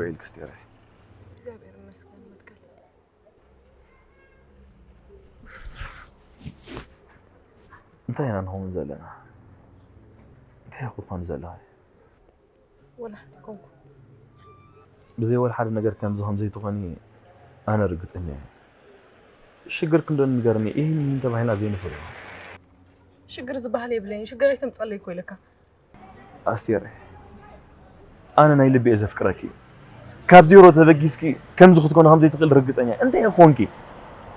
ኢልኪ ኣስቴረይ? እግዚኣብሔር ይመስገን መትከል። እንታይ ኢና ንኸውን ዘለና? እንታይ ኢኺ ትኾኒ ዘለኺ? ወላ ሓንቲ ኣይኮንኩን። ብዘይ ወላ ሓደ ነገር ከምዚ ከም ዘይትኾኒ ኣነ ርግጸኛ እየ። ሽግርኪ እንዶ ንገርኒ፣ ይህን ይህን ተባሂልና ዘይንፈልዮ። ሽግር ዝበሃል የብለይን፣ ሽግር ኣይተምጸለይ እኮ ኢለካ። ኣስቴር፣ ኣነ ናይ ልቢ እየ ዘፍቅረኪ። ካብ ዜሮ ተበጊስኪ ከምዚ ክትኮኒ ከም ዘይትኽእል ርግጸኛ እየ። እንታይ ኮንኪ?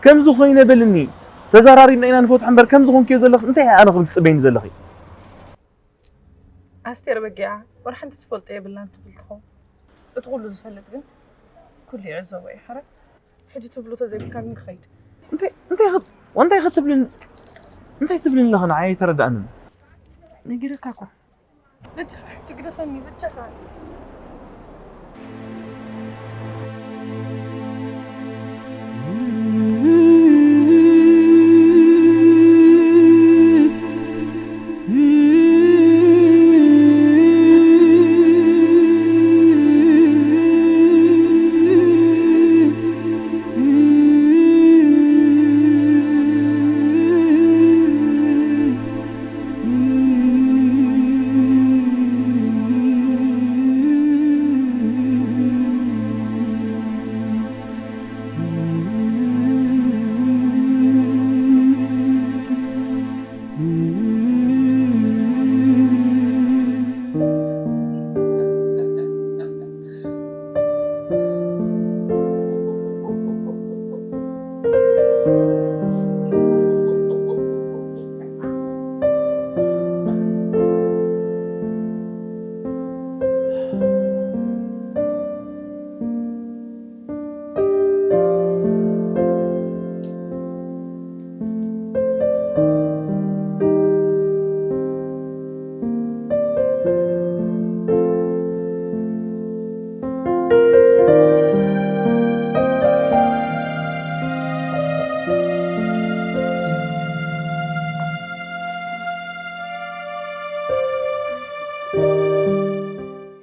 ከምዚ ኮይነ በልኒ። ተዘራሪብና ኢና ንፈትሖ እምበር ከምዚ ኮንኪዮ ዘለኽስ እንታይ ኣነ ክብል ትጽበይኒ ዘለኺ? ኣስቴር በጊዓ ወላ ሓንቲ ትፈልጦ የብላን ትብል ትኸውን። እቲ ኩሉ ዝፈልጥ ግን ኩሉ ይዕዘቦ እዩ። ሕራይ ሕጂ ትብሉ ተዘይብልካ ግን ክኸይድ። እንታይ እንታይ ክት- እንታይ ክትብልን እንታይ ትብልን ኣለኺ? ንዓይ ኣይተረዳእንን። ነጊረካ እኮ። በጃኻ ሕጂ ግደፈኒ በጃኻ።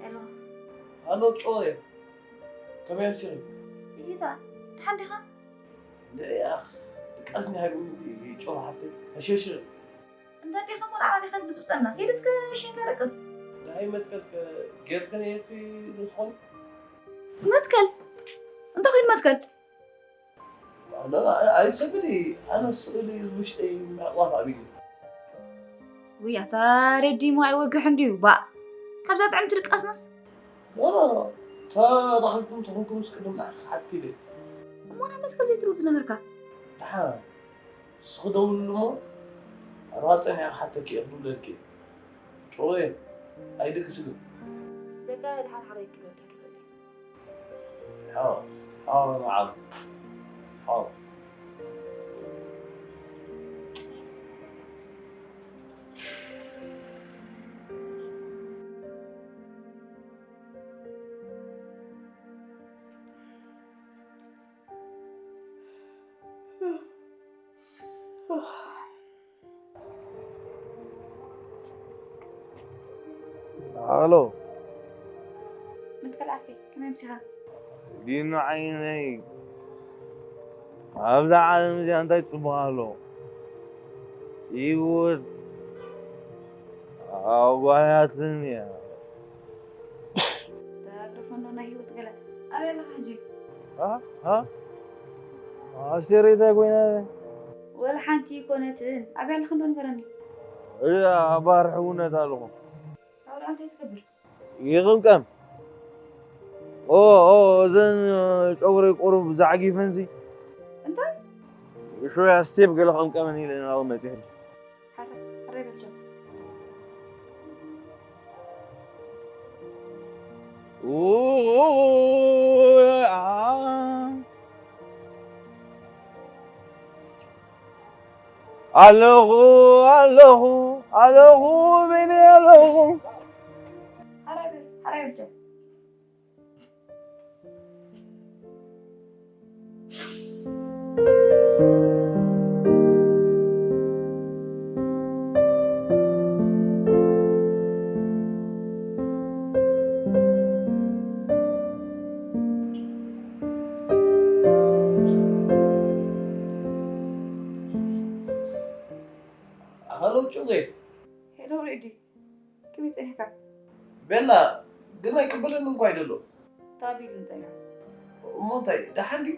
ሄሎ። ኣሎ ጮየ። ከመይ ኣምሲኺ? ይታ፣ ደሓን ዲኻ? ንዕያኽ ድቃስኒ ሃይቡኒ እቲ ጮማ ሓፍተይ። ኣሸሽ። እንተ ዲኻ እሞ ንዓና ዲኻ ትብጽብጸና? ኪድ እስከ ሽንከ ደቅስ። ናይ መትከል ከ-፣ ጌርክን የልኪ ንትኾን? መትከል? እንተ ኾይኑ መትከል? ኣነ ኣይሰብድ፣ ኣነ ስእሊ ውሽጠይ ምዕቋፍ ኣቢሉ። ውይ፣ ኣታ ሬዲ እሞ ኣይወግሕን ድዩ? ባእ፣ ካብዛ ጥዕምቲ ድቃስናስ። ኖ፣ ኖ፣ ኖ። ተራኺብኩም ተኾንኩምስ ቅድም ንዓኺ ክሓትት ኢለ። እሞ ናብ መትከል ዘይትድውል ዝነበርካ? ደሓን። ንስኺ ደውልሉ እሞ፣ ኣርባዕተ ጸኒሐ ክሓተኪ እየ ክድውለልኪ እየ። ጮኸ፣ ኣይድግስልን። በቃ፣ ደሓን ሓራይ ክድወል፣ ክድወል። ሓው፣ ሓው፣ መዓር። ሓው። ኣሎ። መትከል ዓርከይ፣ ከመይ ኣምሲኻ? ዲኑ ዓይነይ፣ ኣብዛ ዓለም እዚኣ እንታይ ጽቡቕ ኣሎ? ህይወት ኣጓያትን እያ። ተግርፎ እንዶ ናይ ህይወት ገለ። ኣበይ ኣለኻ ሕጂ? ሃ? ሃ? ኣስቴር እንታይ ኮይና? ወላ ሓንቲ ኣይኮነትን። ኣበይ ኣለኻ እንዶ ንገረኒ። እዛ ኣባር ሕውነት ኣለኹ። ካብኡ ደኣ እንታይ ትገብር? ይቕምቀም። ኦ፣ ኦ፣ እዘን ጨጉረይ ቁሩብ ዛዕጊፈንሲ። እንታይ? ሽወያ ስቴፕ ገለ ቀምቀመን ኢለ ናብኡ መጺአ ሕጂ። ሓራይ፣ ሓራይ በል ቻው። ኣለኹ፣ ኣለኹ፣ ኣለኹ፣ በይነይ ኣለኹ። ሓራይ በል፣ ሓራይ በል ቻው። ቤላ ግን ኣይቅበለንን እኳ ኣይደሎ። ታቢል እንጸንሖ። እሞ እንታይ ደሓን ድዩ?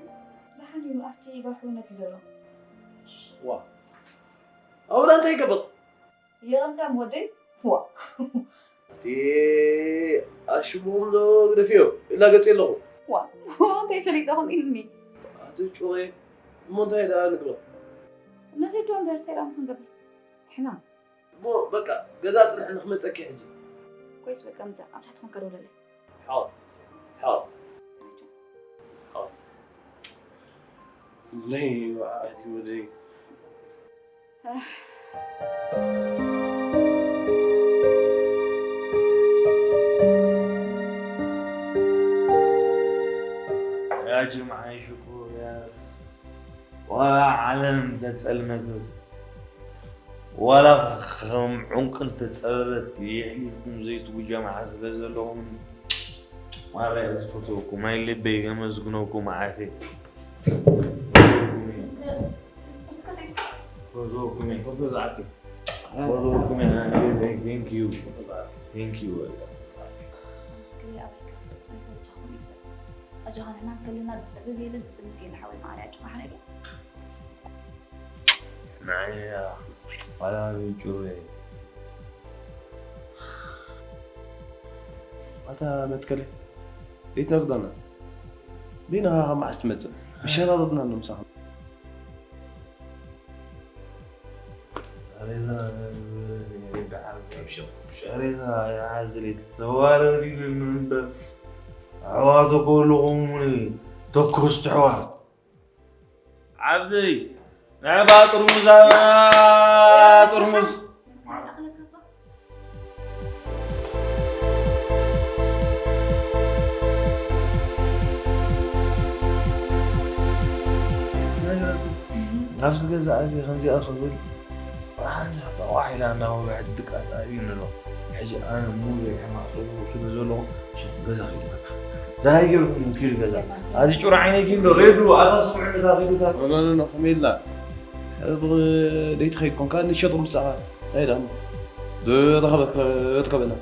ደሓን እዩ፣ ኣብቲ ባሕሩ ነቲ ዘሎ። ዋ፣ ኣብኡ እንታይ ይገብር? የቐምካም ወደይ? ዋ። እቲ ኣሽሙም ዶ ግደፍዮ? ኢላ ገጽ ኣለኹ። ዋ፣ እንታይ ፈሊጠኹም ኢሉኒ። ኣቲ ጩሬ፣ እሞ እንታይ ደኣ ንግበር? ነኺዶ እምበር፣ እንታይ ደኣ ክንገብር? ሕማም። እሞ በቃ፣ ገዛ ጽንሕ ንክመጸኪ ሕጂ። ኮይስ በቃ፣ ምጻእ፣ ኣብ ታሕቲ ኮንካ ደውለለይ። ሓው፣ ሓው። ሓው። ነይ፣ ኣቲ ወደይ። ያ ጅምዓ ሽኩር ያ፣ ዋላ ዓለም ተጸልመት፣ ዋላ ከም ዑንቂ እንተጸበበት የሕሊፍኩም ዘይትቡ ጀምዓ ስለ ዘለኹም ማራ እየ ዝፈትወኩም፣ ናይ ልበይ ከመስግነኩም ዓፌ። ፈትወኩም እየ፣ ፈትወ ዝዓፌ። ፈትወኩም እየ፣ thank you። Thank you። ክብሪ ኣበልካ። ኣጆኻ ንሕና ከለና ዝጸብብ የለ ዝጽብት የለ ሓወይ ማዕረ ኣጆኻ ሓረገ። ንዓይ ዋላ ጩሬ። ኣታ መትከለይ፣ ዘይትነግረና? ዲና ካብ መዓስ ትመጽእ? መሸራረብና ኣሎ ምሳኻ። ሬዛ፣ ሬዛ፣ ሬዛ፣ ዘዋረድ ይብል እምበር፣ ኣሕዋቱ ከለኹም ተኮስቲ ኣሕዋት። ዓብደይ፣ ንዕባ ጥርሙዝ፣ ኣባ ጥርሙዝ። ናብቲ ገዛ ኣትየ ከምዚኣ ክብል ሓንቲ ቋሕ ኢላ እናወግሐት ድቃ ተኣቢኒ ኣሎ። ሕጂ ኣነ ሙሉእ ሕማቕ ጸጉሩ ስለ ዘለኹ፣ ሱቕ ገዛ ኺዱ በቃ። ደሃይ ገይርኩም ኪዱ ገዛ። ኣቲ ጩራ ዓይነይ ኪዱ ሬዱ፣ ኣታ ስምዑ ነታ ኺዱታ። ኖ፣ ኖ፣ ኖ፣ ኖ፣ ከመይ ኢልና? ሕዚ ደይቲ ኸይኮንካ ንሸጡ ምሳኻ። እንታይ ደኣ? ዝረኸበ ክረከበና።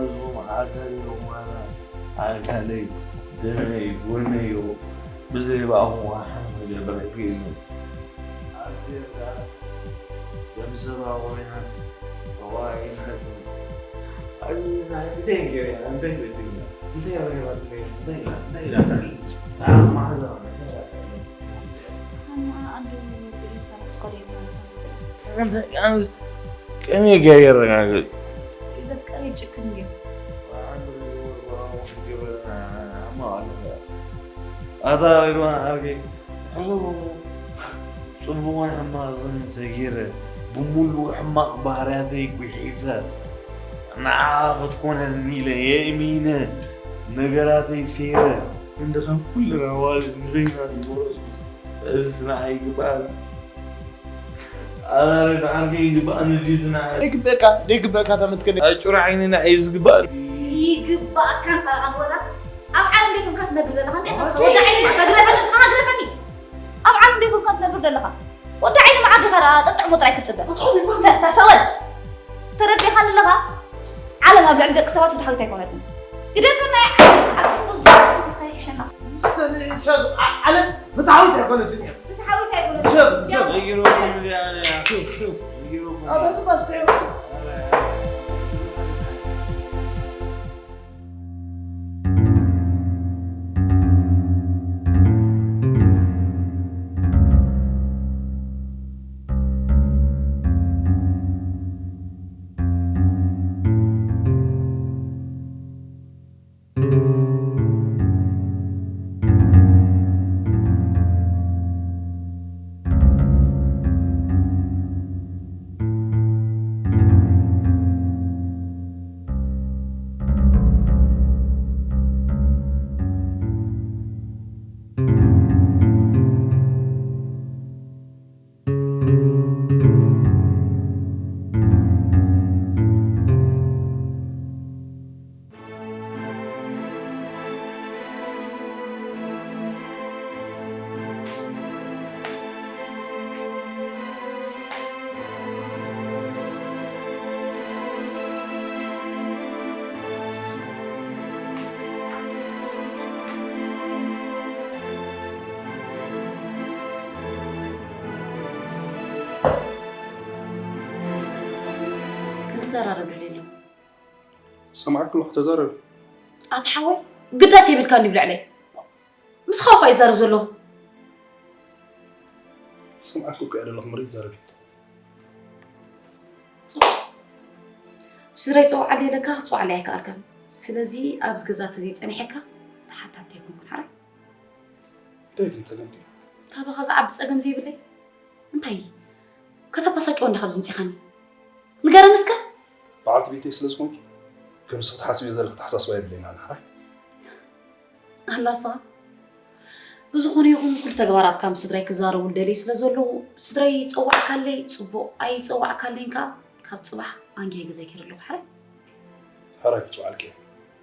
እዞም ኣካል እዮም ዋና ኣካለይ፣ ደመይ፣ ጎነይ እዮም። ብዘይ ብኣኹም ዋላ ሓንቲ ክገብር ኣይክእልን። ኣዝየ ደኣ ከም ሰብኣዊ ኮይናስ ተዋዒናስ። ኣይ፣ ናይ፣ እንታይ ገይረ? እንታይ በዲልና? እንታይ ኣበርሂባትለይ? እንታይ ኢላ? እንታይ ኢላ? ኣይ፣ መሓዛ፣ እንታይ ኢላ? ኣነ ኣንዱ ብድንታ ክትኸዶ ይብላል። እንታይ ኣንስ ከመይ ገይረ የረጋግጽ? ዘፍቀረ ይጭክን ድዩ? ኣታ ሪድዋን ዓርከይ፣ ሕዞ ጽቡቕን ሕማቕን ሰጊረ፣ ብምሉእ ሕማቕ ባህርያተይ ጉሒፈ፣ ንዓኻ ክትኮነኒ ኢለ የእሚነ፣ ነገራተይ ሰይረ፣ እንደ ካብ ኩለን ኣዋልድ ንበይና ዝወረስኩስ፣ እዝስ ንዓይ ይግባእ? ኣረ፣ ብዓርከይ ይግባእኒ ድዩ ዝንዓይ? ደይግበእካ፣ ደይግበእካ እታ መትከል። ኣይ፣ ጩራ ዓይኒ ንዓይ እዩ ዝግባእኒ። ይግባእካን ካልኣኻን ወዳ ኣብ ዓለም ደይኮንካ ትነብር ዘለኻ እንታይ ኢኻ? እስከ ወዲ ዓይኒ ማዕታ ግረፈኒ፣ ንስኻ ግረፈኒ። ኣብ ዓለም ደይኮንካ ትነብር ዘለኻ ወዲ ዓይኒ መዓት ዲኻ ደኣ ጠጥዕሞ ጥራይ ክትጽበ? ተ-፣ ተሰወል። ተረዲኻኒ ኣለኻ? ዓለም ኣብ ልዕሊ ደቂ ሰባት ፍትሓዊት ኣይኮነትን። ግደፈና፣ ዓለም ዓለም ብዙ ንስኻ ይሕሸና። ምስተን ሰብ ዓ-፣ ዓለም ፍትሓዊት ኣይኮነትን እያ። ፍትሓዊት ኣይኮነትን። ሰብ፣ ሰብ። ነጊርኩም እያ፣ ነጊርኩም። ኣታ ዝባስ ተይሩ። ክዘራረብ ደልየ ኣለኹ። ሰማዕኩ ኣለኹ፣ ተዛረቢ። ኣታ ሓወይ፣ ግዳስ የብልካ እንዲ ብልዕለይ። ምስኻ እኳ ይዛረብ ዘለኹ። ሰማዕኩ እኮ እየ ዘለኹ፣ ምርኢት ዛረቢ። ስድራይ ጸውዓለይ ኢለካ፣ ክጸውዓለይ ኣይከኣልካን። ስለዚ ኣብዚ ገዛ ተዘይጸኒሐካ ተሓታቲ ኣይኮንኩን ሓራይ። እንታይ ግን ጸገም ድዩ? ካባኻ ዝዓቢ ጸገም ዘይብለይ እንታይ? ከተባሳጭወኒ ካብ ዝምጺኻኒ ንገረኒ እስከ። በዓልቲ ቤተይ ስለ ዝኾንኪ ከም ንስኺ ትሓስብዮ ዘለኺ ተሓሳስባ የብለይን ኣነ ሓራይ። ኣላሳ ብዝኾነ ይኹን ኩሉ ተግባራትካ ምስ ስድራይ ክዛረቡ ደልየ ስለ ዘለዉ ስድራይ ይጸዋዕካለይ ጽቡቕ ኣይጸዋዕካለይን ከኣ ካብ ጽባሕ ኣንጊየ ገዛይ ከይደ ኣለኹ ሓራይ። ሓራይ ክጽውዓልኪ እየ።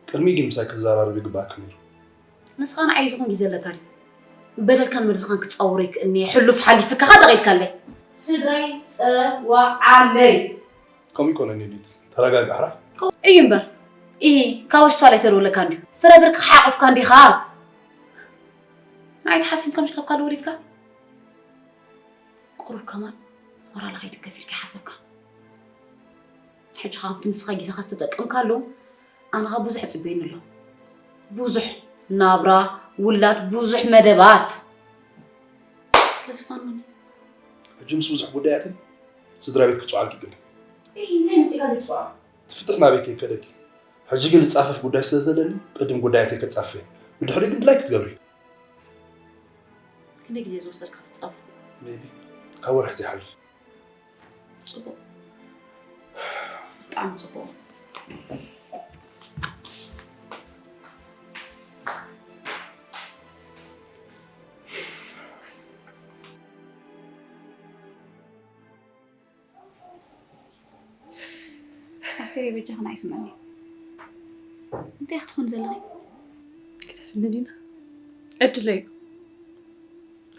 ቅድሚ ግን ምሳይ ክዘራረብ ይግባኣኪ ነይሩ። ንስኻ ንዓይ ዝኾን ግዜ ኣለካ ድዩ? በደልካን መርዝኻን ክጻወሮ ይክእልኒ እየ ሕሉፍ ሓሊፍካ ከ ደቒልካለይ። ስድራይ ጸዋዓለይ። ከምኡ ይኮነን ዮዲት፣ ተረጋግእ ሕራይ። እዩ እምበር፣ ኢሂ፣ ካብ ሆስፒታል ኣይተደወለካ እንድዩ። ፍረ ብርኪ ክሓቑፍካ እንዲኻ። ንዓይ ተሓሲምካ ምሽ ካብ ካልእ ወሪድካ? ቁሩብ ከማን ሞራል ከይትከፍ ኢልካ ይሓሰብካ። ሕጂ ከምቲ ንስኻ ግዜኻ ዝተጠቀምካሉ ኣነ ኸኣ ብዙሕ ጽበየኒ ኣሎ። ብዙሕ ናብራ፣ ውላድ፣ ብዙሕ መደባት። ስለዚ ፋንወኒ። ሕጂ ምስ ብዙሕ ጉዳያትን ስድራ ቤት ክጽዋዓልኪ ይግድን። እይ፣ እንታይ መጺኻ ዘይትጽዋዕ? ትፍትሕ ናበይ ከይከደኪ። ሕጂ ግን ዝጻፈፍ ጉዳይ ስለ ዘለኒ ቅድም ጉዳያተይ ከጻፍፍ እየ። ብድሕሪኡ ግን ድላይ ክትገብሪ። ክንደይ ግዜ ዝወሰድካ ክትጻፉ? ሜቢ ካብ ወርሒ ዘይሓልፍ። ጽቡቕ። ብጣዕሚ ጽቡቕ። ኣሰሪ በጃ ክና ይስመኒ እንታይ ክትኾን ዘለኺ? ግደፍኒ ዲና፣ ዕድለይ እዩ።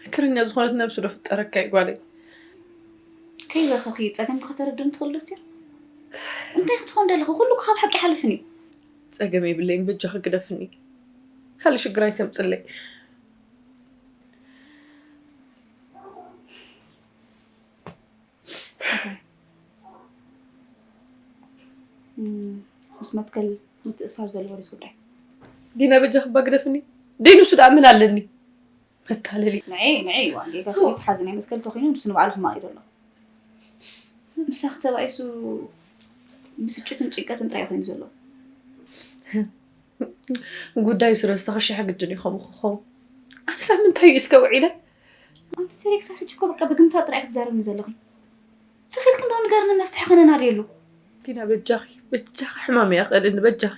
መከረኛ ዝኾነት ነብሲ ዶ ፍጠረካ እዩ ጓለይ። ከይበኸኺ ጸገም ከተረድእን ትኽእል ዶ ኣስቴር? እንታይ ክትኾን ደለኺ? ኩሉ ካብ ሓቂ ሓልፍን እዩ። ጸገም የብለይን፣ በጃኺ ግደፍኒ። ካልእ ሽግር ኣይተምጽለይ። ምስ መትከል ምትእሳር ዘለዎ ሪስ ጉዳይ ዲና በጃ ክባ ግደፍኒ ደይ ንሱ ደኣ ምን ኣለኒ መታለሊ ንዒ ንዒ ዋን ጌጋ ስለ ተሓዘ ናይ መትከል ተኮይኑ ንሱ ንባዕሉ ክማቕ እዩ ዘሎ ምሳኺ ተባኢሱ ብስጭትን ጭንቀትን ጥራይ ኮይኑ ዘሎ ጉዳዩ ስለ ዝተኸሸሐ ግድን እዩ ከምኡ ክኸውን ኣነስ ኣብ ምንታይ እዩ እስከ ውዒለ ኣንስቴሪ ክሳብ ሕጂ እኮ በቃ ብግምታ ጥራይ ክትዛረብኒ ዘለኺ ተኺልኪ እንዶ ንገርኒ መፍትሒ ከነናድየሉ ዲና በጃኺ በጃኺ ሕማም እያ ክእልኒ በጃኺ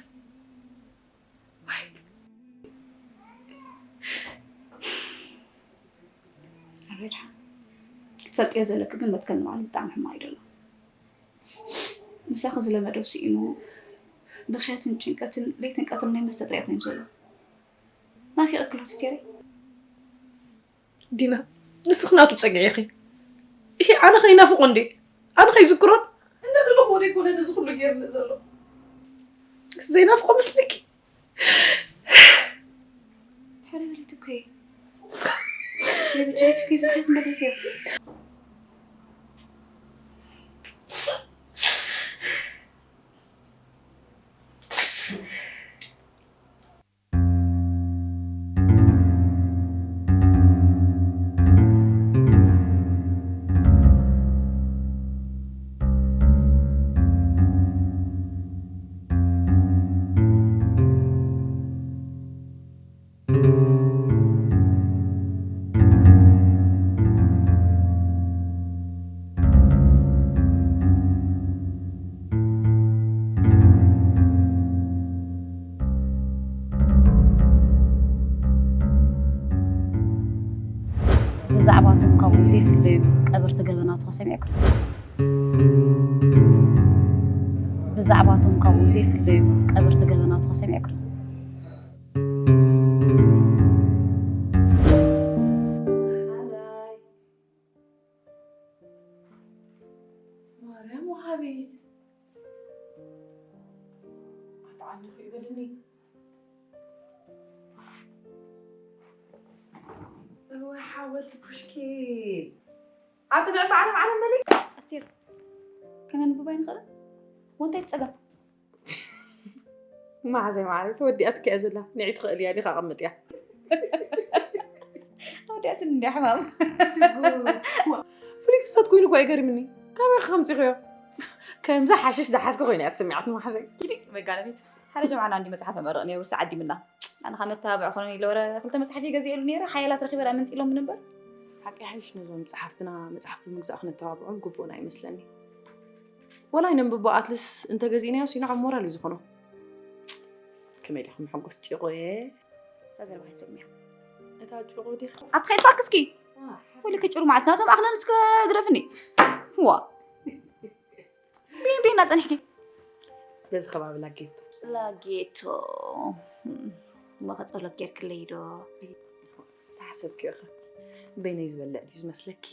ኣበይ ድሓን ክትፈልጥዮ ዘለኪ ግን መትከል ንባዕሉ ብጣዕሚ ሕማቕ እዩ ዘሎ ምሳኺ ዝለመዶ ስኢኑ ብኽያትን ጭንቀትን ለይትን ቀትርን ናይ መስተ ጥራይ ኮይኑ ዘሎ ናፊቐኪ ኣሎ ኣስቴረይ ዲና ንስኺ ናቱ ጸግዒ ኢኺ። ኢሂ ኣነ ከይናፍቖ እንዴ? ኣነ ከይዝክሮን? እንደ ደለኹ ወደ ኮነ ነዚ ኩሉ ገይርኒ ዘሎ። ዘይናፍቆ መስለኪ? ሕረ በለት እኮ እየ። ስለ ብቻ ቤት እኮ ዝብረት እንደገፍ እየ። ብዛዕባ እቶም ካብኡ ዘይፍለዩ ቀበርቲ ገበናትኻ ሰሚዕካ? ብዛዕባ እቶም ካብኡ ዘይፍለዩ ቀበርቲ ገበናትኻ ሰሚዕካ? ማርያም ወሃቢት ኣትዓንኹ ይበልኒ እወ ሓወልቲ ፑሽኪን ኣቲ ንዕቢ ዓለም ዓለም መሊክ ኣስቴር ከነንብባ ኣይንኽእልን ወንታይ ትጸገም? መዓዘይ ማዕረይ ተወዲኣትካ እያ ዘላ። ንዒ ትኽእል እያ ዲኻ ኣቐምጥ እያ። ወዲኣትን እንዲ ሕማም። ፍሉይ ክስተት ኮይኑ እኳ ይገርምኒ። ካበይ ከምፂኽዮ? ከምዛ ሓሽሽ ዝሓዝኩ ኮይነ እያ ተሰሚዓትኒ መሓዘይ። ኪዲ መጋነኒት ሓደ ጀምዓና እንዲ መፅሓፍ መረቕ ነይሩ ሰዓዲምና። ኣነ ካብ መተባብዒ ኮነ ኢለ ወረ ክልተ መፅሓፍ ይገዚኤሉ ነይረ ሓያላት ረኺበ ዳ ምንጢሎም ነበር። ሓቂ ሓይሽ ነዞም ፀሓፍትና መፅሓፍ ብምግዛእ ክነተባብዖም ግቡእና ይመስለኒ። ወላ ይነንብቦ ኣትልስ እንተገዚእናዮ ሲና ኣብ ሞራል እዩ ዝኾኖ። ከመይ ዲኹም መሐጎስ ጭቆየ? እዛ ዘረባ ከይትደግምያ። እታ ጭቆ ዲኺ? ኣብቲ ከይድፋክ እስኪ ወይልኪ ጭሩ ማለት ናቶም ኣኽለን እስከ ግደፍኒ። ዋ ቤን ቤና ጸኒሕኪ። በዚ ከባቢ ላጌቶ። ላጌቶ እሞ ከጸሎት ጌርክለይ ዶ? ተሓሰብኪ ኢኻ። በይነይ ዝበልዕ ድዩ ዝመስለኪ?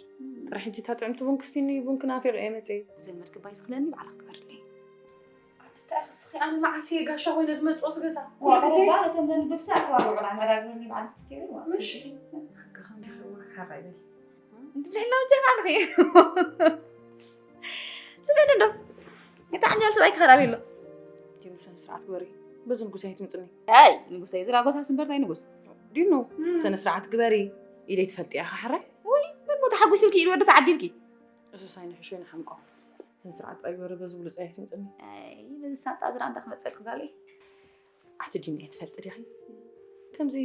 ጥራሕ ሕጂ እታ ጥዕምቲ ቡን ክስቲኒ ቡንኪ ናፊቐ እየ መፅየ። ዘመድ ክባይ ትኽለኒ ባዕላ ክትበርለይ። ኣቲ እንታይ ክስኺ ኣነ መዓስ እየ ጋሻ ኮይነ ዝመፅኦ ዝገዛ? ዋሮ ባር እቶም ዘንብብ ሰብ ዋሮ ዕላ መዳግብኒ ባዕላ ክትስቲኒ ዋ። ምሽ ሓቂ ከም ዲኺ ዋ ሓራይ በል። እንትብልሕና ብቻ ኣለኺ። ስምዕኒ እንዶ እቲ ዓንጃል ሰብኣይ ክኸራብ የሎ። ዲኑ ስነ ስርዓት ግበሪ። በዚ ንጉሰይ ኣይትምፅኒ። ኣይ ንጉሰይ ዝላ ጎሳ ስምበርታይ ንጉስ። ዲኑ ስነ ስርዓት ግበሪ። ኢለይ ትፈልጢ ኢኻ ሓራይ? ውይ ምን ሞ ተሓጒስልኪ ኢድ ወዲ ተዓዲልኪ። እሱስ ኣይንሕሾ ይንሓምቆ። ስነ ስርዓት ጥራይ ግበሪ በዚ ብሉፀይ ኣይትምፅኒ። ኣይ በዚ ሳንጣ ዝራ እንዳ ክመፀልኪ ጋለይ። ኣቲ ዲኒ እየ ትፈልጢ ዲኺ? ከምዚ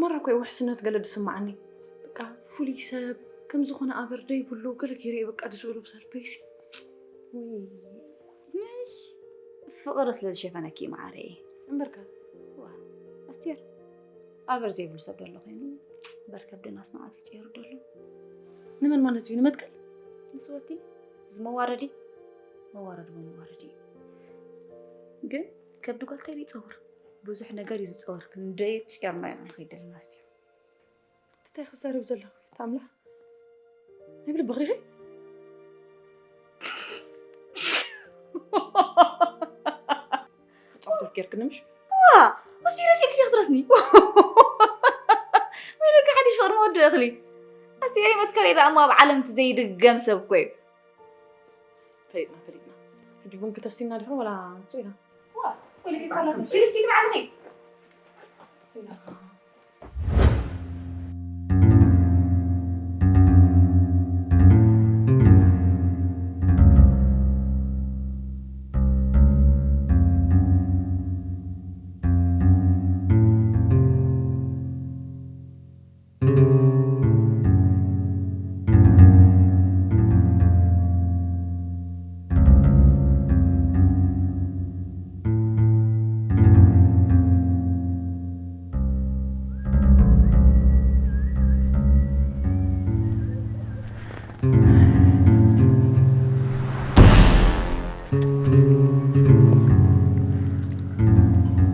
መራ ኮይ ውሕስነት ገለ ዝስማዓኒ። በቃ ፍሉይ ሰብ ከም ዝኾነ ኣበር ደይብሉ ገለ ገይረ እየ በቃ ዝስእሉ ብሰልበይሲ። ውይ ምሽ ፍቕሪ ስለ ዝሸፈነኪ መዓረይ። እምበርከ ዋ ኣስቴር ኣበር ዘይብሉ ሰብ ደሎ ኮይኑ በርከብ ድናስ መዓት ይፅየሩ ደሎ። ንመን ማለት እዩ ንመትከል? ንስወቲ እዚ መዋረዲ መዋረዲ መዋረዲ እዩ። ግን ከብዲ ጓል እንታይ ይፀውር? ብዙሕ ነገር እዩ ዝፀወር ክንደይ ፅርና ኢና ንኸይድ ዘለና ኣስቴር። እንታይ ክዛረብ ዘለኹ ኣምላኽ ናይ ብልቢ ክሪኺ ፃውቶት ጌርክኒ ምሽ ዋ ኣስቴር ኣስቴር ኪዲ ክትረስኒ ወይ ደቂ ሓዲሽ ፍቕሪ መወዲ እኽሊ ኣስቴር መትከል ኢላ እሞ ኣብ ዓለም እቲ ዘይድገም ሰብ እኮ እዩ ፈሊጥና ፈሊጥና ሕጂ ቡን ክተስቲና ዲኹም ወላ ንሱ ኢና ኪሪስቲ ንባዕልኺ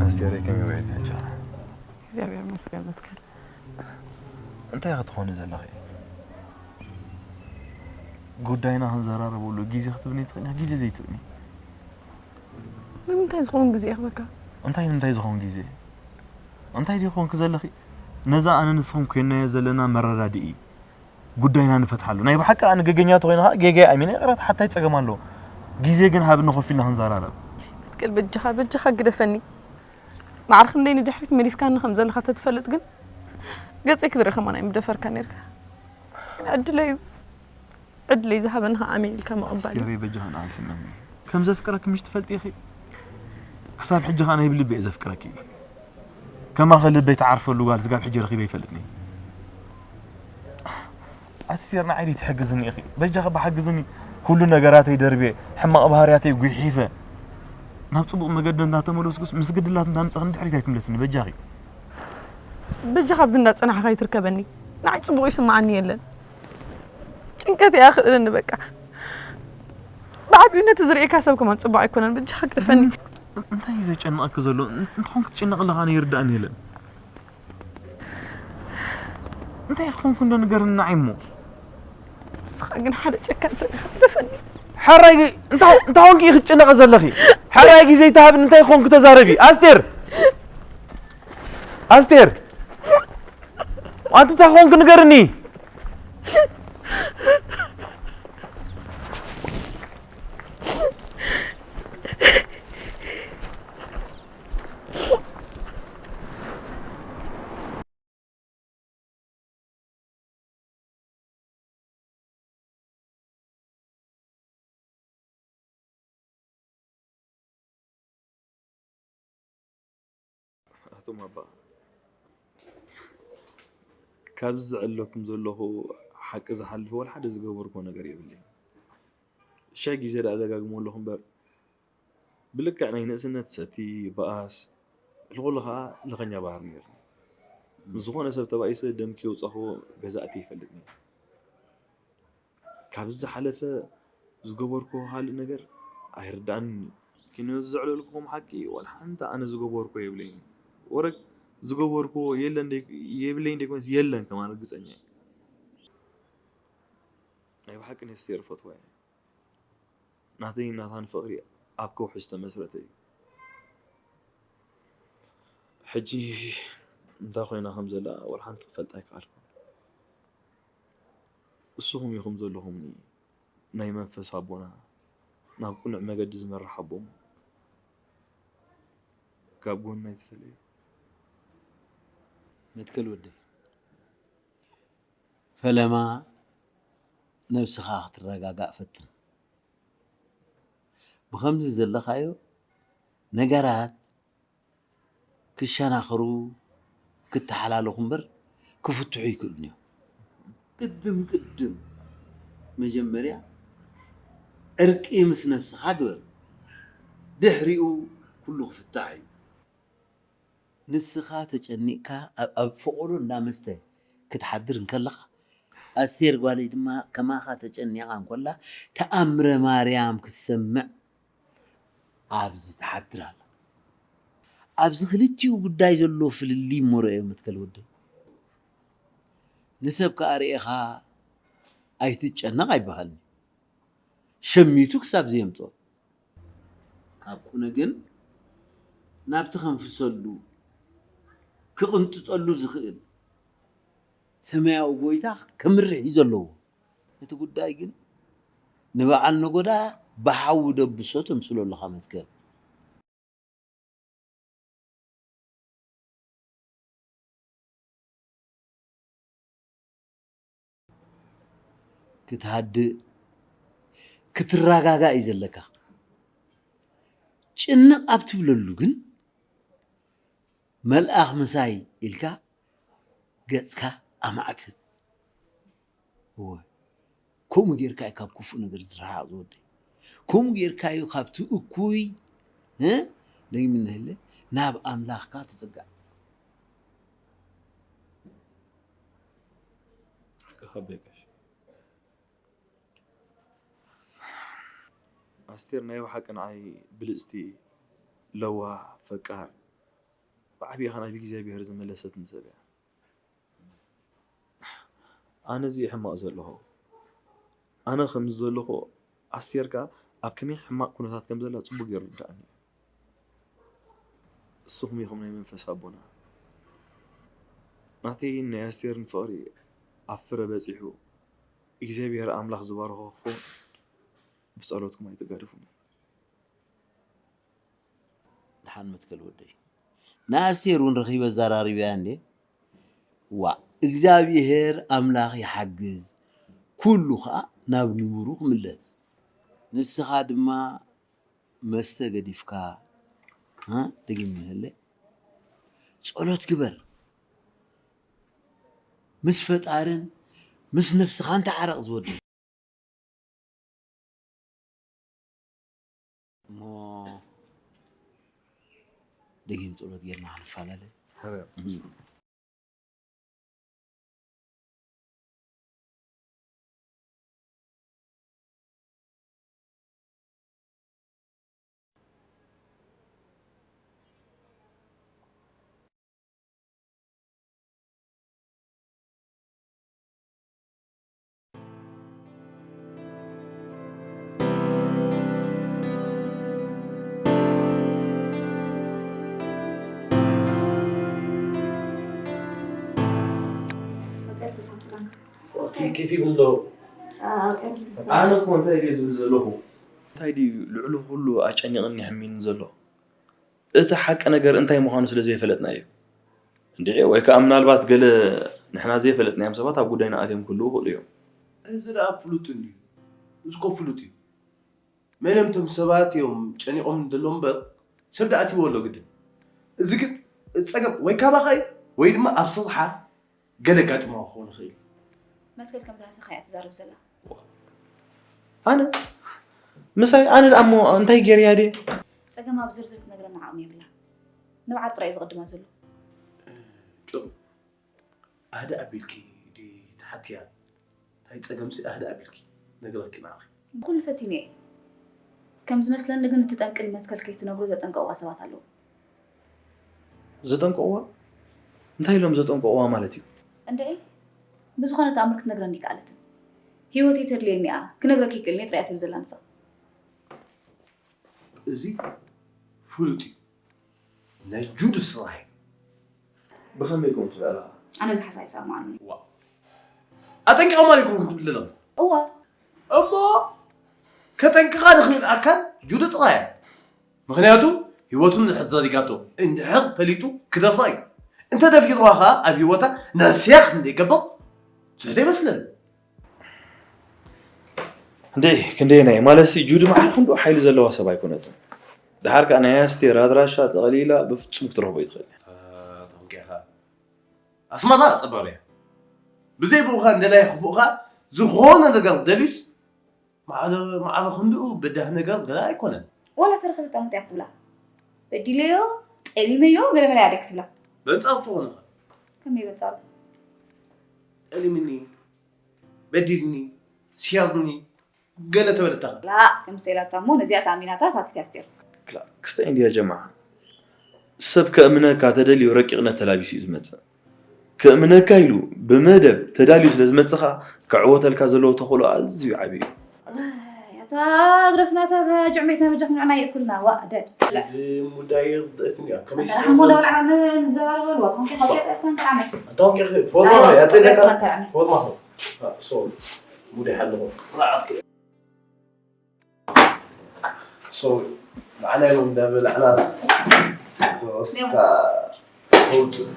ኣስቴረይ ከመይ ውዒልኪ ሕጂ? እግዚኣብሔር ይመስገን መትከል። እንታይ ኢኺ ትኾኒ ዘለኺ? ጉዳይና ክንዘራረበሉ ግዜ ክትብኒ ትኽእሊ ግዜ ዘይትብኒ። ንምንታይ ዝኸውን ግዜ ይኽበካ? እንታይ ንምንታይ ዝኸውን ግዜ? እንታይ ድዩ ኮንኪ ዘለኺ? ነዛ ኣነ ንስኹም ኮይናዮ ዘለና መረዳድኢ ጉዳይና ንፈትሓሉ። ናይ ብሓቂ ኣነ ገገኛ ተኾይነ ኸዓ ጌጋይ ኣሚነ ይቕረታ ሓታይ ጸገም ኣለዎ። ግዜ ግን ሃብኒ ኮፍ ኢልና ክንዘራረብ። መትከል በጃኻ በጃኻ ግደፈኒ። ማዕረ ክንደይ ንድሕሪት መሊስካኒ ከም ዘለኻ ተትፈልጥ ግን ገጸይ ክትርኢ ከማን ኣይምደፈርካ ነርካ። ግን ዕድለይ እዩ። ዕድለይ ዝሃበኒ ኸዓ ኣሜን ኢልካ ምቕባል እዩ። ኣስቴረይ በጃኻ ንዓይ ስምዕኒ። ከም ዘፍቅረኪ ምሽ ትፈልጢ ኢኺ። ክሳብ ሕጂ ኸዓ ናይ ብልቢ እየ ዘፍቅረኪ። ከማኺ ልበይ ትዓርፈሉ ጓል ስጋብ ሕጂ ረኺበ ኣይፈልጥን እየ። ኣስቴር ንዓይ ድዩ ትሕግዝኒ ኢኺ? በጃኺ እባ ሓግዝኒ። ኩሉ ነገራተይ ደርብየ፣ ሕማቕ ባህርያተይ ጒሒፈ፣ ናብ ጽቡቕ መገዲ እንዳተመለስኩስ ምስ ግድላት እንዳምጻእኺ ንድሕሪት ኣይትምለስኒ በጃኺ። በጃኻ ኣብዚ እንዳጸናሕኻ ኣይትርከበኒ። ንዓይ ጽቡቕ ይስምዓኒ የለን። ጭንቀት እያ ክእለኒ በቃ። ብዓቢኡ ነቲ ዝርእየካ ሰብ ከማን ጽቡቕ ኣይኮነን። በጃኻ ግደፈኒ። እንታይ እዩ ዘጨንቐኪ ዘሎ? እንተኾን ክትጭነቕ ኣለኻ ኣነ ይርዳእኒ የለን። እንታይ ክኾንኩ እንዶ ንገርኒ ንዓይ እሞ። ንስኻ ግን ሓደ ጨካን ሰብ ኢኻ ግደፈኒ። ሕራይ እንታይ እንታይ ኾንኪ ክትጭነቒ ዘለኺ? ሕራይ ግዜ ይተሃብኒ እንታይ ክኾንኩ ተዛረቢ ኣስቴር። ኣስቴር ኣንቲ እንታይ ክኾንኩ ንገርኒ። እቶም ኣባ፣ ካብዚ ዝዕለኩም ዘለኹ ሓቂ ዝሓልፍ ወላ ሓደ ዝገበርኩዎ ነገር የብለይን። ሻይ ግዜ ደኣ ደጋግሞ ኣለኹ እምበር፣ ብልክዕ ናይ ንእስነት ሰቲ፣ በኣስ፣ ሕልኹሉ ኸዓ ሕልኸኛ ባህሪ ነይርኒ። ምስ ዝኾነ ሰብ ተባኢሰ ደም ከየውጻኹ ገዛ ኣትየ ይፈልጥ ነይረ። ካብዚ ዝሓለፈ ዝገበርኩዎ ካልእ ነገር ኣይርድኣንን እዩ። ግን ነዚ ዘዕለልኩኹም ሓቂ ዋላ ሓንቲ ኣነ ዝገበርኩዎ የብለይን። ወረ ዝገበርኩዎ የለን ደይ-፣ የብለይን ደይኮነስ የለን ከማን ርግጸኛ እየ። ናይ ብሓቂ ነስተር እፈትዋ እየ። ናተይን ናታን ፍቕሪ ኣብ ከውሒ ዝተመስረተ እዩ። ሕጂ እንታይ ኮይና ከም ዘላ ዋላ ሓንቲ ክፈልጥ ኣይከኣልኩን። እስኹም ኢኹም ዘለኹምኒ ናይ መንፈስ ኣቦና፣ ናብ ቅኑዕ መገዲ ዝመርሕ ኣቦ እሞ ካብ ጎንና ኣይትፈለዩ። መትከል ወደይ፣ ፈለማ ነብስኻ ክትረጋጋእ ፈትን። ብኸምዚ ዘለኻዮ ነገራት ክሸናኽሩ፣ ክተሓላለኹ እምበር ክፍትሑ ኣይክእሉን እዮም። ቅድም ቅድም መጀመርያ ዕርቂ ምስ ነብስኻ ግበር፣ ድሕሪኡ ኩሉ ክፍታሕ እዩ። ንስኻ ተጨኒቕካ ኣብ ኣብ ፈቖዶ እንዳ መስተ ክትሓድር እንከለኻ፣ ኣስቴር ጓለይ ድማ ከማኻ ተጨኒቓ እንኮላ ተኣምረ ማርያም ክትሰምዕ ኣብዚ ትሓድር ኣላ። ኣብዚ ክልቲኡ ጉዳይ ዘሎ ፍልልይ እሞ ርኣዮ መትከል ወደይ። ንሰብ ከኣ ርኤኻ ኣይትጨነቕ ኣይበሃልን እዩ። ሸሚቱ ክሳብ ዘየምጽኦ። ካብ ኩነ ግን ናብቲ ከንፍሰሉ ክቕንጥጠሉ ዝኽእል ሰማያዊ ጎይታ ክምርሕ እዩ ዘለዎ። እቲ ጉዳይ ግን ንበዓል ነጎዳ ብሓዊ ደብሶ ተምስሎ ኣለኻ መትከል። ክትሃድእ ክትረጋጋእ እዩ ዘለካ። ጭንቕ ኣብ ትብለሉ ግን መልኣኽ ምሳይ ኢልካ ገጽካ ኣማዕትብ። እወ፣ ከምኡ ጌርካ እዩ ካብ ክፉእ ነገር ዝረሓቕ ዝወደይ። ከምኡ ጌርካ እዩ ካብቲ እኩይ እ፣ ደጊም እንህለ ናብ ኣምላኽካ ትጽጋዕ። ሓቅኻ በይ ጋሽ። ኣስቴር ናይ ብሓቂ ንዓይ ብልጽቲ፣ ለዋህ፣ ፈቃር፣ ብዓቢኡ ኸኣ ናብ እግዚኣብሔር ዝመለሰትኒ ሰብ እያ። ኣነ እዚ ሕማቕ ዘለኹ፣ ኣነ ከምዚ ዘለኹ፣ ኣስቴር ከኣ ኣብ ከመይ ሕማቕ ኩነታት ከም ዘላ ጽቡቕ ገይሩ ይርድኣኒ እዩ። እስኹም ኢኹም ናይ መንፈስ ኣቦና። ናተይን ናይ ኣስቴርን ፍቕሪ ኣብ ፍረ በጺሑ፣ እግዚኣብሔር ኣምላኽ ዝባርኾ ክኸውን ብጸሎትኩም ኣይትጋደፉኒ። ደሓን መትከል ወደይ። ንኣስቴር እውን ረኺበ ኣዘራሪበያ እንዴ። ዋ እግዚኣብሔር ኣምላኽ ይሓግዝ፣ ኩሉ ኸዓ ናብ ንቡሩ ክምለስ። ንስኻ ድማ መስተ ገዲፍካ እ፣ ደጊም ይህለ ጸሎት ግበር። ምስ ፈጣርን ምስ ነብስኻን ተዓረቕ ዝወደይ። እሞ ደጊም ጸሎት ጌርና ክንፈላለ። ኬፍ ይብሎ። ኣነ እኮ እንታይ ድዩ ዝብል ዘለኹ? እንታይ ድዩ ልዕሊ ኩሉ ኣጨኒቕኒ ሕሚኒ ዘሎ? እቲ ሓቂ ነገር እንታይ ምዃኑ ስለ ዘይፈለጥና እዩ። እንድዒ ወይ ከኣ ምናልባት ገለ ንሕና ዘይፈለጥናዮም ሰባት ኣብ ጉዳይና ኣትዮም ክህልዉ ይኽእሉ እዮም። እዚ ደኣ ፍሉጥ እንድዩ። እዚ እኮ ፍሉጥ እዩ። መን እዮም እቶም ሰባት እዮም ጨኒቖም ዘለዉ እምበር ሰብ ደኣ ኣትይዎ ኣሎ ግድን። እዚ ግን ጸገም ወይ ካባኻ እዩ ወይ ድማ ኣብ ስርሓ ገለ ኣጋጥምዋ ክኸውን ይኽእል እዩ። መትከል ከም ዝሃሰኻ እያ ትዛረብ ዘላ። ኣነ ምሳይ ኣነ ደኣ እሞ እንታይ ገይረያ ድየ? ጸገማ ብዝርዝር ክትነግረና ዓቕሚ የብላን። ንብዓት ጥራይ እዩ ዝቕድማ ዘሎ። ጭሩ ኣህዳ ኣቢልኪ ድዩ ትሓትያ? እንታይ ጸገምሲ ኣህዳ ኣቢልኪ ነግረኪ ንዓኺ። ብኹሉ ፈቲነ እየ። ከም ዝመስለኒ ግን እቲ ጠንቂ ንመትከል ከይትነግሮ ዘጠንቀቑዋ ሰባት ኣለዉ። ዘጠንቀቑዋ? እንታይ ኢሎም ዘጠንቀቑዋ ማለት እዩ? እንድዒ፣ ብዝኾነ ተኣምር ክትነግረኒ ኣይከኣለትን። ህይወተይ ተድልየኒ እያ፣ ክነግረኪ ኣይክእልን እየ ጥራይ እያ ትብል ዘላ ንሳ። እዚ ፍሉጥ እዩ። ናይ ጁድ ስራሕ እዩ። ብኸመይ ከምኡ ትብል ኣለኻ? ኣነ ብዚ ሓሳብ ይሰማማዓኒ። ዋ። ኣጠንቂቓ ማለት ይኮንኩ ትብል ዘለኹ። እዋ። እሞ ከጠንቅቓ ዝኽእል ኣካል ጁድ ጥራይ እያ። ምኽንያቱ ህይወቱ እንድሕር ዘሪጋቶ፣ እንድሕር ፈሊጡ ክደፍራ እዩ። እንተ ደፊርዋ ኸኣ ኣብ ህይወታ ንዕስያ ከም ዘይገብር ትሕቶ ይመስለኒ። እንዴ ክንደየናይ ማለትሲ ጁድ ማዕረ ክንድኡ ሓይሊ ዘለዋ ሰብ ኣይኮነትን። ደሓር ከኣ ናይ ኣስቴር ኣድራሻ ጠቕሊላ ብፍጹም ክትረኽቦ ኣይትኽእልን እያ። ተጠንቂቕካ። ኣስማታ ጸባብ እያ። ብዘይ ብኡኻ እንደላይ ክፉእኻ ዝኾነ ነገር ደልዩስ ማዕረ ማዕረ ክንድኡ በዳህ ነገር ዝገላ ኣይኮነን። ዋላ ተረኸበት ኣሙት እያ ክትብላ። በዲለዮ፣ ጠሊመዮ፣ ገለ መለ እያ ደግ ትብላ። በንጻሩ ትኾንኻ። ከመይ በንጻሩ? ጠሊምኒ፣ በዲልኒ፣ ስያርኒ፣ ገለ ተበለታ። ላ፣ ከም ስቴላታ እሞ ነዚኣ ተኣሚናታ ሳክት እያ ኣስቴር። ክላ፣ ክስታይ እንድያ ጀማዓ። ሰብ ከእምነካ ተደልዩ ረቂቕነት ተላቢሱ እዩ ዝመጽእ። ከእምነካ ኢሉ ብመደብ ተዳልዩ ስለ ዝመጽኻ፣ ክዕወተልካ ዘለዎ ተኽእሎ ኣዝዩ ዓቢ እዩ። ዋይ፣ ኣታ ግደፍና፣ እታ ጅዕሜትና መጃኽ ንዕና የእኩልና፣ ዋእ፣ ደድ። እዚ ሙዳይ ይርድእክን እያ። ከመይ ኣታ ዝስራሕ ሓሞ ዘሎ? እንዳበልዓና ን-፣ ንዘራረበሉ፣ ኣታ ኮንካ ኻብ ዚኣ እያ ኮንካ ዓመይ። ኣታ ኮንካ ኸ-፣ ፎርማ ኸ-፣ ያጸለካ? ፎርማ ኸ-፣ አ፣ ሶ፣ ሙዳይ ሓለኹ። ራዓትክ። ሶ ንዓና ኢሎም እንዳበላዕና ስካ ከውፅእ።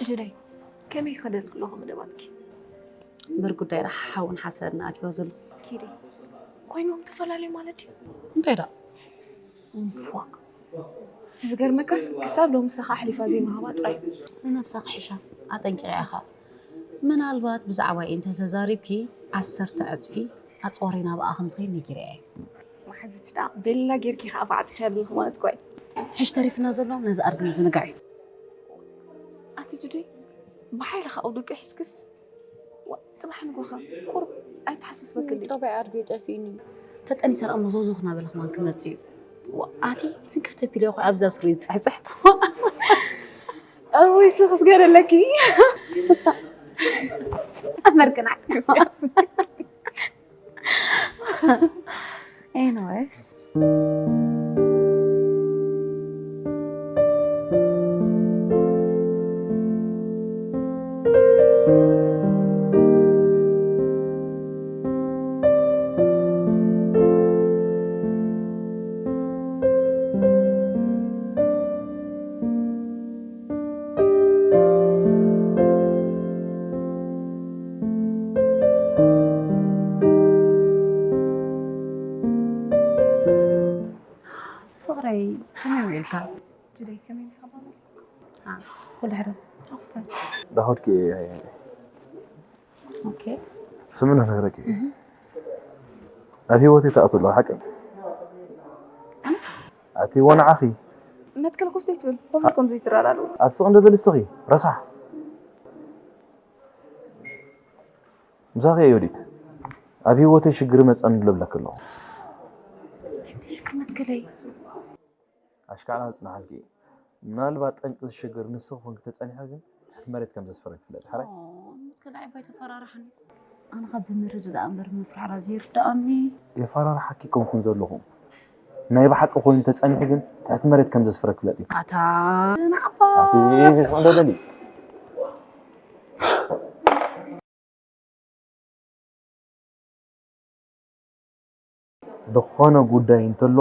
ጁደይ፣ ከመይ ይኸደልክ ኣለኹ መደባትኪ? እምበር ጉዳይ ረሓሓውን ሓሰርን ኣትይዋ ዘለኹ። ኪዲ፣ ኮይኖም ተፈላለዩ ማለት ድዩ? እንታይ ደኣ? እምቧእ። እቲ ዝገርመካስ ክሳብ ሎሚ ምሳኻ ኣሕሊፋ ዘይምሃባ ጥራይ እዩ። ንነብሳ ክሕሻ ኣጠንቂቐ ኢኻ። ምናልባት ብዛዕባይ እንተ ተዛሪብኪ ዓሰርተ ዕጽፊ ኣጽዋረይ ናብኣ ከም ዝኸይድ ነጊረያ እየ። መሓዙት ደኣ ቤላ ጌርኪ ከኣ ኣፋዕጺኽያ ዘለኺ ማለት እኮ እዩ። ሕጂ ተሪፍና ዘሎ ነዚ ኣድጊ ምዝንጋዕ እዩ። ኣቲ ጁዲ፣ ብሓይልኻ ኣውድቂ ሒዝክስ? ዋ፣ ጽባሕ ንግሆኻ ቁሩብ ኣይተሓሳስበክን ድዩ? ጠባይ ኣድጊ ጠፊእኒ እዩ። ተጠኒሰ ደኣ መዘውዘው ክናበለ ከማን ክመጽእ እዩ። ዋ፣ ኣቲ ትንክፍ ተቢለ እኮ ኣብዛ ስሪ ዝጽሕጽሕ። እውይ፣ ስኽስ ገለ ኣለኪ። ኣመርቅናዕ። Anyways. ራይ ከመይ ውዒልካ? ጁደይ ከመይ ምሳኻ ባባ? አ፣ ኩሉ ሕረ። ኣኽሰን። ዳኸድኪ ኦኬ። ስምነ ነግረኪ ኣብ ህይወተይ ተኣትሎ ሓቂ ኣቲ ወናዓኺ መትከል ኮፍ ዘይትብል ኮፍ ኢልኩም ዘይትረዳድኡ። ኣስቕ እንደበል እስኺ ረሳሕ ምሳኺ ዮዲት ኣብ ህይወተይ ሽግር መፀን ልብለክ ኣለኹ። ሽግር መትከለይ ኣሽካዕላ ክጽንሓልኪ እዩ። ምናልባት ጠንቂ እዚ ሽግር ንስኺ ኮንኪ ተጸኒሕኪ ግን ትሕቲ መሬት ከም ዘስፍረኪ ፍለጢ። ሕራይ? ኦ፣ መትከል ዓባይ ተፈራርሓኒ። ኣነ ካብ ብምርድ ደኣ እምበር ምፍራሕራ ዘይርድኣኒ። የፈራርሓኪ ኮንኩን ዘለኹ። ናይ ብሓቂ ኮይኑ ተጸኒሑ ግን ትሕቲ መሬት ከም ዘስፍረኪ ፍለጢ። ኣታ ንዓባ ኣቲ ስቕ እንደበሊ። ዝኾነ ጉዳይ እንተሎ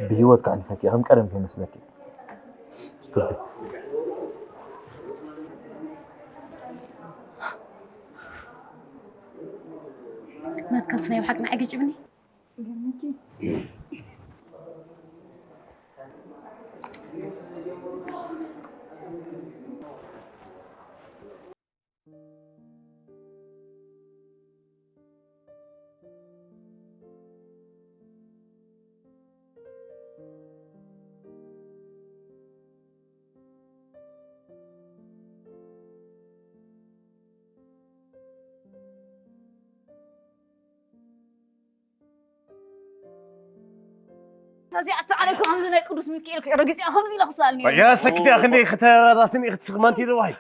ብህይወት ከሕልፈኪ ከም ቀደም ከይመስለኪ። Stupid። መትከልስ ናይ ብሓቂ ንዓይ ገጭብኒ። እዚኣ እተዓለልኩ ከምዚ ናይ ቅዱስ ሚካኤል ክዕረ ግዜኣ ከምዚ ኢለ ክስኣል ነይሩ። ያ ሰክቲ ኣኽንዲ ክተራስኒ ክትስኽማንቲ ደዋይ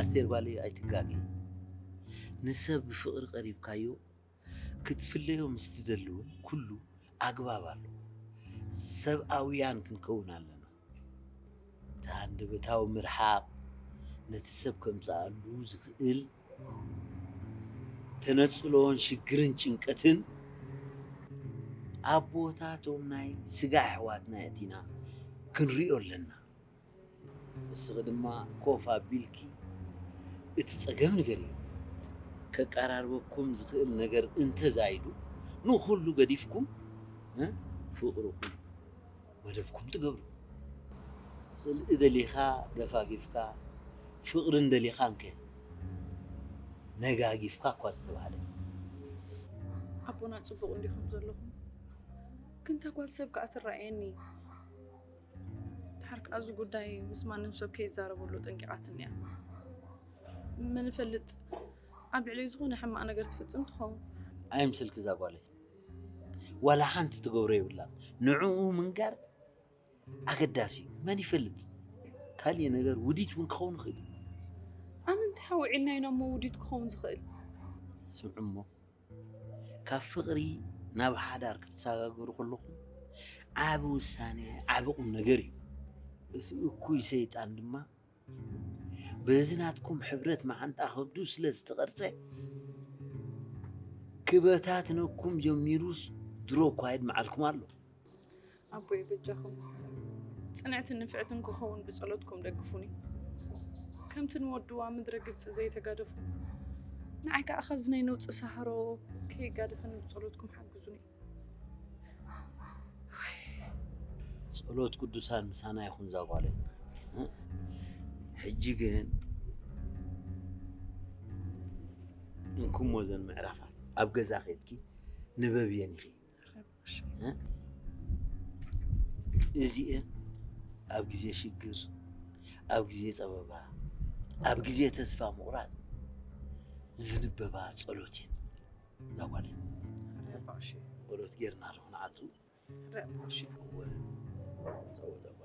ኣስቴር ጓለይ ኣይትጋገይ። ንሰብ ብፍቕሪ ቀሪብካዮ ክትፍለዮ ምስ ትደሊ እውን ኩሉ ኣግባብ ኣለዎ። ሰብኣውያን ክንከውን ኣለና። እቲ ሃንደበታዊ ምርሓቕ ነቲ ሰብ ከምጽኣሉ ዝኽእል ተነጽሎን ሽግርን ጭንቀትን ኣብ ቦታ እቶም ናይ ስጋ ኣሕዋትና ኣእቲና ክንሪኦ ኣለና። ንስኺ ድማ ኮፍ ኣቢልኪ እቲ ጸገም ንገርዮ። ከቀራርበኩም ዝኽእል ነገር እንተዛይዱ ንኹሉ ገዲፍኩም እ ፍቕርኹም መደብኩም ትገብሩ። ጽልኢ ደሊኻ ገፋጊፍካ ፍቕሪ እንደሊኻ እንከ ነጋጊፍካ እኳ ዝተባህለ። ኣቦና ጽቡቕ እንዲኹም ዘለኹም ግን እታ ጓል ሰብ ከኣ ትረኣየኒ። ድሓር ከኣ እዚ ጉዳይ ምስ ማንም ሰብ ከይዛረበሉ ጠንቂቓትኒ እያ። መን ይፈልጥ ኣብ ልዕለይ ዝኾነ ሕማቕ ነገር ትፍጽም ትኸውን። ኣይምሰልኪ እዛ ጓለይ፣ ዋላ ሓንቲ ትገብሮ የብላን። ንዕኡ ምንጋር ኣገዳሲ እዩ። መን ይፈልጥ ካሊእ ነገር ውዲት እውን ክኸውን ይኽእል እዩ። ኣብ ምንታይ ሓ ውዒልና ኢና እሞ ውዲት ክኸውን ዝኽእል? ስምዑ እሞ ካብ ፍቕሪ ናብ ሓዳር ክትሰጋገሩ ከለኹም ዓቢ ውሳነ ዓቢ ቁም ነገር እዩ። እቲ እኩይ ሰይጣን ድማ በዚ ናትኩም ሕብረት መዓንጣ ከብዱ ስለ ዝተቐርጸ ክበታትነኩም ጀሚሩስ ድሮ እኳ የድምዓልኩም ኣሎ። ኣቦይ በጃኹም ጽንዕትን ንፍዕትን ክኸውን ብጸሎትኩም ደግፉኒ። ከምቲ ንወድዋ ምድረ ግብጺ ዘይተጋደፉ ንዓይ ከኣ ካብዚ ናይ ነውጺ ሳህሮ ከይጋደፈኒ ብጸሎትኩም ሓግዙኒ። ጸሎት ቅዱሳን ምሳና ይኹን እዛ ጓለይ። ሕጂ ግን እንክሞ ዘን ምዕራፋት ኣብ ገዛ ኸይድኪ ንበብየን ኢኺ። እዚኤን ኣብ ግዜ ሽግር፣ ኣብ ግዜ ጸበባ፣ ኣብ ግዜ ተስፋ ምቑራጽ ዝንበባ ጸሎት እየን። እዛ ጓለይ ረባሽ ጸሎት ጌርና ዶ ንዓቱ ረባሽ እወ ጸወቶም